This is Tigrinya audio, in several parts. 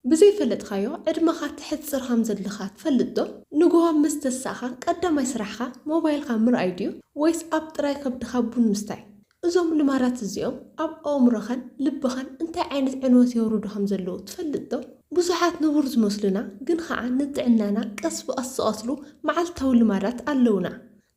ብዘይፈለጥካዮ ዕድመኻ ተሕጽር ከም ዘለኻ ትፈልጥ ዶ? ንግሆ ምስ ተሳእኻ ቀዳማይ ስራሕኻ ሞባይልካ ምርኣይ ድዩ ወይስ ኣብ ጥራይ ከብድኻ ቡን ምስታይ? እዞም ልማዳት እዚኦም ኣብ ኣእምሮኻን ልብኻን እንታይ ዓይነት ዕንወት የውርዱ ከም ዘለዉ ትፈልጥ ዶ? ብዙሓት ንቡር ዝመስሉና ግን ኸዓ ንጥዕናና ቀስ ብቐስ ዝቐትሉ መዓልታዊ ልማዳት ኣለዉና።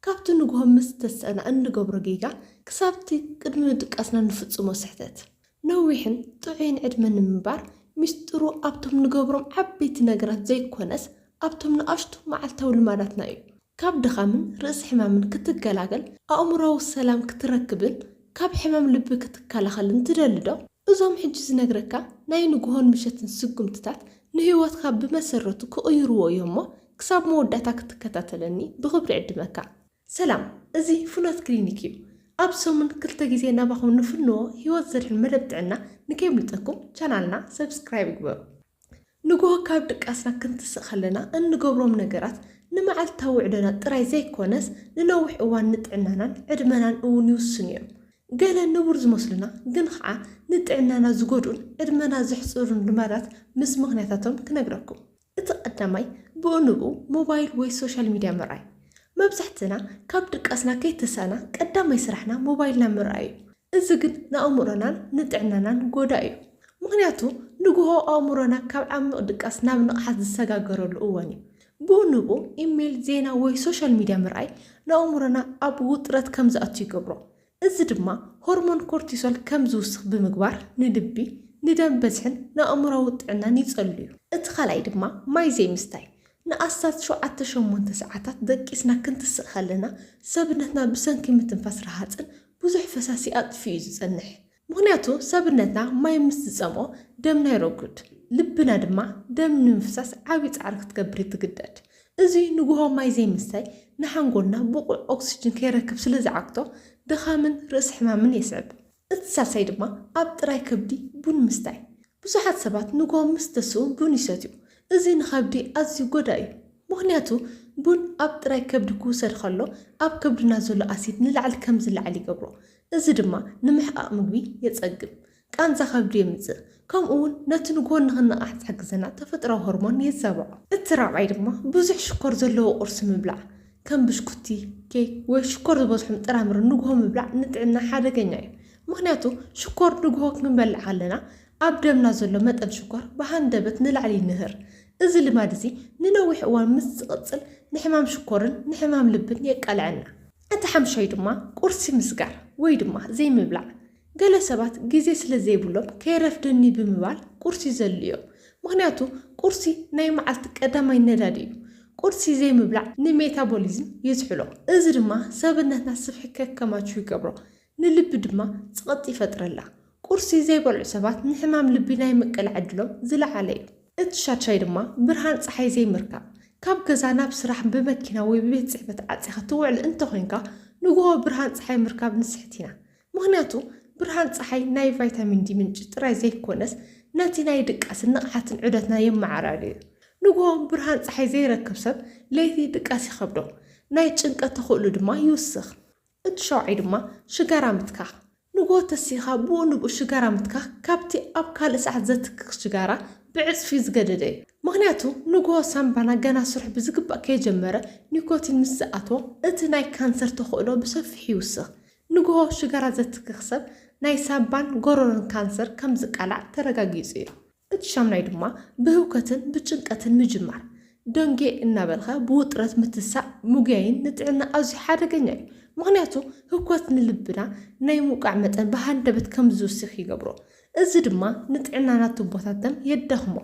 ካብቲ ንግሆ ምስ ተሳእና እንገብሮ ጌጋ ክሳብቲ ቅድሚ ምድቃስና ንፍጽሞ ስሕተት። ነዊሕን ጥዑይን ዕድመ ንምንባር ሚስጥሩ ኣብቶም ንገብሮም ዓበይቲ ነገራት ዘይኮነስ ኣብቶም ንኣሽቱ መዓልታዊ ልማዳትና እዩ። ካብ ድኻምን ርእሲ ሕማምን ክትገላገል፣ ኣእምሮዊ ሰላም ክትረክብን ካብ ሕማም ልቢ ክትከላኸልን ትደሊ ዶ? እዞም ሕጂ ዝነግረካ ናይ ንግሆን ምሸትን ስጉምትታት ንህይወትካ ብመሰረቱ ክቕይርዎ እዮም እሞ ክሳብ መወዳእታ ክትከታተለኒ ብኽብሪ ዕድመካ። ሰላም፣ እዚ ፍኖት ክሊኒክ እዩ። ኣብ ሰሙን ክልተ ግዜ ናባኹም ንፍንዎ ህይወት ዘድሕን መደብ ጥዕና ንከየምልጠኩም ቻናልና ሰብስክራይብ ይግበሩ። ንግሆ ካብ ድቃስና ክንትስእ ከለና እንገብሮም ነገራት ንመዓልታዊ ውዕሎና ጥራይ ዘይኮነስ ንነዊሕ እዋን ንጥዕናናን ዕድመናን እውን ይውስኑ እዮም። ገለ ንቡር ዝመስሉና ግን ኸዓ ንጥዕናና ዝጎድኡን ዕድመና ዘሕጽሩን ልማዳት ምስ ምኽንያታቶም ክነግረኩም። እቲ ቀዳማይ ብኡ ንብኡ ሞባይል ወይ ሶሻል ሚድያ ምርኣይ። መብዛሕትና ካብ ድቃስና ከይተሳእና ቀዳማይ ስራሕና ሞባይልና ምርኣይ እዩ። እዚ ግን ንኣእምሮናን ንጥዕናናን ጎዳኢ እዩ። ምኽንያቱ ንግሆ ኣእምሮና ካብ ዓሚቕ ድቃስ ናብ ንቕሓት ዝሰጋገረሉ እዋን እዩ። ብኡ ንብኡ ኢሜይል፣ ዜና ወይ ሶሻል ሚድያ ምርኣይ ንኣእምሮና ኣብ ውጥረት ከም ዝኣቱ ይገብሮ። እዚ ድማ ሆርሞን ኮርቲሶል ከም ዝውስኽ ብምግባር ንልቢ፣ ንደም በዝሕን ንኣእምሮዊ ጥዕናን ይጸሉ እዩ። እቲ ካልኣይ ድማ ማይ ዘይምስታይ። ንኣስታት ሸውዓተ ሸሞንተ ሰዓታት ደቂስና ክንትስእ ከለና ሰብነትና ብሰንኪ ምትንፋስ ረሃጽን ብዙሕ ፈሳሲ ኣጥፊኡ እዩ ዝጸንሕ። ምኽንያቱ ሰብነትና ማይ ምስ ዝጸምኦ ደምና ይረጉድ፣ ልብና ድማ ደም ንምፍሳስ ዓቢ ጻዕሪ ክትገብር ትግደድ። እዚ ንግሆ ማይ ዘይምስታይ ንሓንጎልና ብቑዕ ኦክስጅን ከይረክብ ስለ ዝዓግቶ ድኻምን ርእሲ ሕማምን የስዕብ። እቲ ሳልሳይ ድማ ኣብ ጥራይ ከብዲ ቡን ምስታይ። ብዙሓት ሰባት ንግሆ ምስ ተስኡ ቡን ይሰትዩ። እዚ ንኸብዲ ኣዝዩ ጎዳኢ እዩ። ምኽንያቱ ቡን ኣብ ጥራይ ከብዲ ክውሰድ ከሎ ኣብ ከብድና ዘሎ ኣሲድ ንላዕሊ ከም ዝለዓል ይገብሮ። እዚ ድማ ንምሕቃቕ ምግቢ የጸግም፣ ቃንዛ ከብዲ የምጽእ፣ ከምኡ እውን ነቲ ንግሆ ንኽንነቓሕ ዝሕግዘና ተፈጥሮኣዊ ሆርሞን የዛብዖ። እቲ ራብዓይ ድማ ብዙሕ ሽኮር ዘለዎ ቁርሲ ምብላዕ፣ ከም ብሽኩቲ፣ ኬክ ወይ ሽኮር ዝበዝሖም ጥራምረ ንግሆ ምብላዕ ንጥዕና ሓደገኛ እዩ። ምኽንያቱ ሽኮር ንግሆ ክንበልዕ ከለና ኣብ ደምና ዘሎ መጠን ሽኮር ብሃንደበት ንላዕሊ ይንህር። እዚ ልማድ እዚ ንነዊሕ እዋን ምስ ዝቕጽል ንሕማም ሽኮርን ንሕማም ልብን የቃልዐና። እቲ ሓምሻይ ድማ ቁርሲ ምስጋር ወይ ድማ ዘይምብላዕ። ገለ ሰባት ግዜ ስለ ዘይብሎም ከየረፍደኒ ብምባል ቁርሲ ይዘልሉ እዮም። ምኽንያቱ ቁርሲ ናይ መዓልቲ ቀዳማይ ነዳዲ እዩ። ቁርሲ ዘይምብላዕ ንሜታቦሊዝም የዝሕሎ። እዚ ድማ ሰብነትና ስብሒ ከከማችው ይገብሮ፣ ንልቢ ድማ ጸቕጢ ይፈጥረላ። ቁርሲ ዘይበልዑ ሰባት ንሕማም ልቢ ናይ ምቅላዕ ዕድሎም ዝለዓለ እዩ። እቲ ሻድሻይ ድማ ብርሃን ጸሓይ ዘይምርካብ። ካብ ገዛ ናብ ስራሕ ብመኪና ወይ ብቤት ጽሕፈት ዓጺኻ ትውዕል እንተኾይንካ ንግሆ ብርሃን ጸሓይ ምርካብ ንስሕት ኢና። ምኽንያቱ ብርሃን ጸሓይ ናይ ቫይታሚን ዲ ምንጪ ጥራይ ዘይኮነስ ነቲ ናይ ድቃስን ንቕሓትን ዑደትና የመዓራሪ እዩ። ንግሆ ብርሃን ጸሓይ ዘይረክብ ሰብ ለይቲ ድቃስ ይኸብዶ፣ ናይ ጭንቀት ተኽእሎ ድማ ይውስኽ። እቲ ሻውዓይ ድማ ሽጋራ ምትካኽ። ንግሆ ተሲኻ ብኡ ንብኡ ሽጋራ ምትካኽ ካብቲ ኣብ ካልእ ሰዓት ዘትክኽ ሽጋራ ብዕጽፊ ዝገደደ እዩ። ምኽንያቱ ንግሆ ሳምባና ገና ስርሑ ብዝግባእ ከይጀመረ ኒኮቲን ምስ ዝኣትዎ እቲ ናይ ካንሰር ተኽእሎ ብሰፊሑ ይውስኽ። ንግሆ ሽጋራ ዘትክኽ ሰብ ናይ ሳምባን ጎረሮን ካንሰር ከም ዝቃላዕ ተረጋጊጹ እዩ። እቲ ሻምናይ ድማ ብህውከትን ብጭንቀትን ምጅማር። ደንጌ እናበልካ ብውጥረት ምትሳእ ምጉያይን ንጥዕና ኣዝዩ ሓደገኛ እዩ። ምኽንያቱ ህውከት ንልብና ናይ ምውቃዕ መጠን ብሃንደበት ከም ዝውስኽ ይገብሮ። እዚ ድማ ንጥዕናና ቱቦታት ደም የዳኽሞ።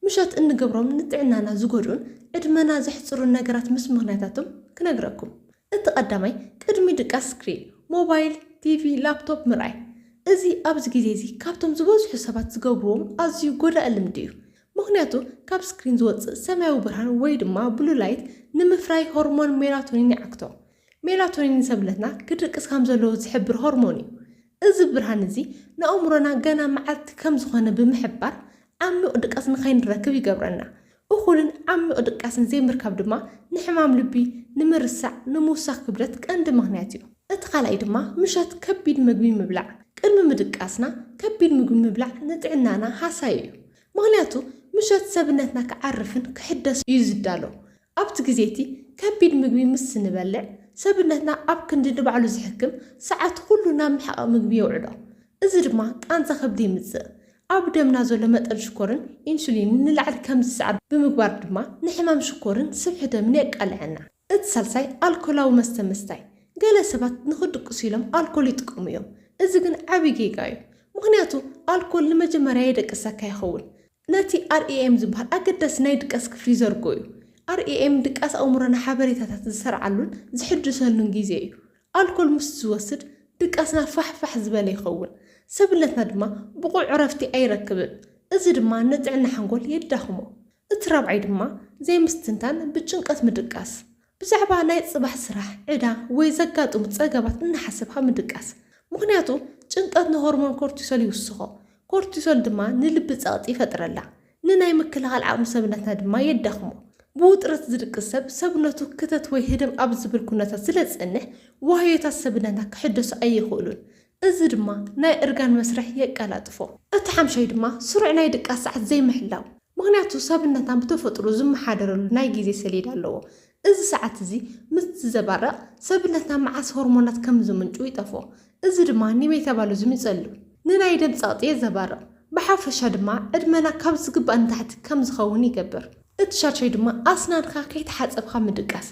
ምሸት እንገብሮም ንጥዕናና ዝጎድኡን ዕድመና ዘሕጽሩን ነገራት ምስ ምኽንያታቶም ክነግረኩም። እቲ ቀዳማይ ቅድሚ ድቃስ ስክሪን፣ ሞባይል፣ ቲቪ፣ ላፕቶፕ ምርኣይ። እዚ ኣብዚ ግዜ እዚ ካብቶም ዝበዝሑ ሰባት ዝገብርዎም ኣዝዩ ጎዳኢ ልምዲ እዩ። ምኽንያቱ ካብ ስክሪን ዝወጽእ ሰማያዊ ብርሃን ወይ ድማ ብሉ ላይት ንምፍራይ ሆርሞን ሜላቶኒን ይዓግቶ። ሜላቶኒን ንሰብነትና ክድቅስ ከም ዘለዎ ዝሕብር ሆርሞን እዩ። እዚ ብርሃን እዚ ንኣእምሮና ገና መዓልቲ ከም ዝኾነ ብምሕባር ዓሚቕ ድቃስ ንኸይንረክብ ይገብረና። እኹልን ዓሚቕ ድቃስን ዘይምርካብ ድማ ንሕማም ልቢ፣ ንምርሳዕ፣ ንምውሳኽ ክብደት ቀንዲ ምኽንያት እዩ። እቲ ካልኣይ ድማ ምሸት ከቢድ ምግቢ ምብላዕ። ቅድሚ ምድቃስና ከቢድ ምግቢ ምብላዕ ንጥዕናና ሃሳዪ እዩ። ምኽንያቱ ምሸት ሰብነትና ክዓርፍን ክሕደስ እዩ ዝዳሎ። ኣብቲ ግዜ እቲ ከቢድ ምግቢ ምስ ንበልዕ፣ ሰብነትና ኣብ ክንዲ ንባዕሉ ዝሕክም ሰዓት ኩሉ ናብ ምሕቃቕ ምግቢ የውዕሎ። እዚ ድማ ቃንዛ ከብዲ ይምጽእ። ኣብ ደምና ዘሎ መጠን ሽኮርን ኢንሱሊንን ንላዕሊ ከም ዝስዓብ ብምግባር ድማ ንሕማም ሽኮርን ስብሒ ደምን የቃልዐና። እቲ ሳልሳይ ኣልኮላዊ መስተ ምስታይ። ገለ ሰባት ንኽድቅሱ ኢሎም ኣልኮል ይጥቀሙ እዮም። እዚ ግን ዓቢ ጌጋ እዩ። ምኽንያቱ ኣልኮል ንመጀመርያ የደቅሰካ ይኸውን። ነቲ ኣር ኢ ኤም ዝበሃል ኣገዳሲ ናይ ድቃስ ክፍሊ ዘርጎ እዩ። ኣር ኢ ኤም ድቃስ ኣእምሮና ሓበሬታታት ዝሰርዓሉን ዝሕድሰሉን ግዜ እዩ። ኣልኮል ምስ ዝወስድ ድቃስና ፋሕ ፋሕ ዝበለ ይኸውን። ሰብነትና ድማ ብቑዕ ዕረፍቲ ኣይረክብን። እዚ ድማ ንጥዕና ሓንጎል የዳኽሞ። እቲ ራብዓይ ድማ ዘይምስትንታን ብጭንቀት ምድቃስ። ብዛዕባ ናይ ጽባሕ ስራሕ፣ ዕዳ ወይ ዘጋጥሙ ጸገማት እናሓሰብካ ምድቃስ። ምኽንያቱ ጭንቀት ንሆርሞን ኮርቲሶል ይውስኾ። ኮርቲሶል ድማ ንልቢ ጸቕጢ ይፈጥረላ። ንናይ ምክልኻል ዓቕሚ ሰብነትና ድማ የዳኽሞ። ብውጥረት ዝድቅስ ሰብ ሰብነቱ ክተት ወይ ህደም ኣብ ዝብል ኩነታት ስለ ዝጸንሕ ዋህዮታት ሰብነትና ክሕደሱ ኣይኽእሉን። እዚ ድማ ናይ እርጋን መስርሕ የቀላጥፎ። እቲ ሓምሻይ ድማ ስሩዕ ናይ ድቃስ ሰዓት ዘይምሕላው። ምኽንያቱ ሰብነትና ብተፈጥሮ ዝመሓደረሉ ናይ ግዜ ሰሌዳ ኣለዎ። እዚ ሰዓት እዚ ምስ ዝዘባረቕ ሰብነትና መዓስ ሆርሞናት ከም ዝምንጩ ይጠፍኦ። እዚ ድማ ንሜታቦሊዝም ይጸልው፣ ንናይ ደም ጸቕጢ የዘባርቕ። ብሓፈሻ ድማ ዕድመና ካብ ዝግባእ ንታሕቲ ከም ዝኸውን ይገብር። እቲ ሻድሻይ ድማ ኣስናንካ ከይተሓጸብካ ምድቃስ።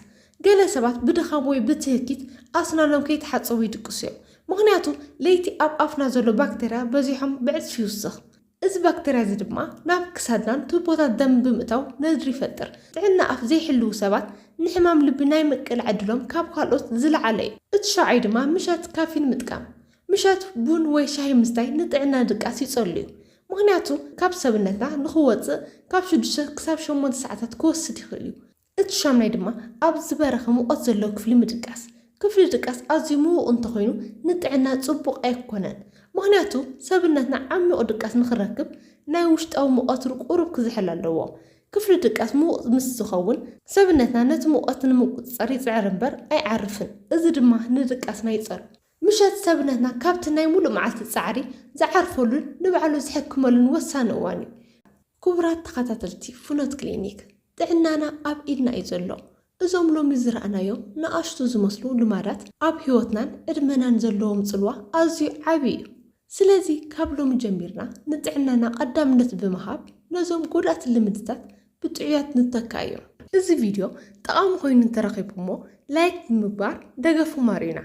ገለ ሰባት ብድኻም ወይ ብትህኪት ኣስናኖም ከይተሓጸቡ ይድቅሱ እዮም። ምኽንያቱ ለይቲ ኣብ ኣፍና ዘሎ ባክተርያ በዚሖም ብዕጽፊ ይውስኽ። እዚ ባክተርያ እዚ ድማ ናብ ክሳድናን ቱቦታት ደም ብምእታው ነድሪ ይፈጥር። ጥዕና ኣፍ ዘይሕልዉ ሰባት ንሕማም ልቢ ናይ ምቅላዕ ዕድሎም ካብ ካልኦት ዝለዓለ እዩ። እቲ ሻውዓይ ድማ ምሸት ካፊን ምጥቃም። ምሸት ቡን ወይ ሻሂ ምስታይ ንጥዕና ድቃስ ይጸሉ እዩ። ምኽንያቱ ካብ ሰብነትና ንኽወጽእ ካብ ሽዱሽተ ክሳብ ሸሞንተ ሰዓታት ክወስድ ይኽእል እዩ። እቲ ሻምናይ ድማ ኣብ ዝበረኸ ሙቐት ዘለዎ ክፍሊ ምድቃስ። ክፍሊ ድቃስ ኣዝዩ ምዉቕ እንተኾይኑ ንጥዕና ጽቡቕ ኣይኮነን። ምኽንያቱ ሰብነትና ዓሚቑ ድቃስ ንኽረክብ ናይ ውሽጣዊ ሙቐት ቁሩብ ክዝሕል ኣለዎ። ክፍሊ ድቃስ ምዉቕ ምስ ዝኸውን ሰብነትና ነቲ ሙቐት ንምቁጽጻር ይጽዕር እምበር ኣይዓርፍን። እዚ ድማ ንድቃስና ይጸሉ። ምሸት ሰብነትና ካብቲ ናይ ሙሉእ መዓልቲ ጻዕሪ ዝዓርፈሉን ንባዕሉ ዝሕክመሉን ወሳኒ እዋን እዩ። ክቡራት ተኸታተልቲ ፍኖት ክሊኒክ፣ ጥዕናና ኣብ ኢድና እዩ ዘሎ። እዞም ሎሚ ዝረኣናዮም ንኣሽቱ ዝመስሉ ልማዳት ኣብ ህይወትናን ዕድመናን ዘለዎም ጽልዋ ኣዝዩ ዓቢ እዩ። ስለዚ ካብ ሎሚ ጀሚርና ንጥዕናና ቀዳምነት ብምሃብ ነዞም ጎዳእቲ ልምድታት ብጥዑያት ንተካዮም። እዚ ቪድዮ ጠቓሚ ኮይኑ እንተረኺብኩሞ ላይክ ብምግባር ደገፉ ማሪና።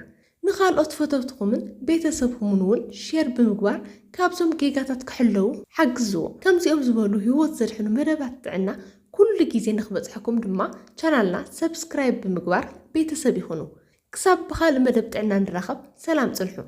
ንኻልኦት ፈተውትኹምን ቤተሰብኩምን እውን ሼር ብምግባር ካብዞም ጌጋታት ክሕለዉ ሓግዝዎም። ከምዚኦም ዝበሉ ህይወት ዘድሕኑ መደባት ጥዕና ኩሉ ግዜ ንኽበጽሐኩም ድማ ቻናልና ሰብስክራይብ ብምግባር ቤተሰብ ይኹኑ። ክሳብ ብኻልእ መደብ ጥዕና ንራኸብ፣ ሰላም ጽንሑ።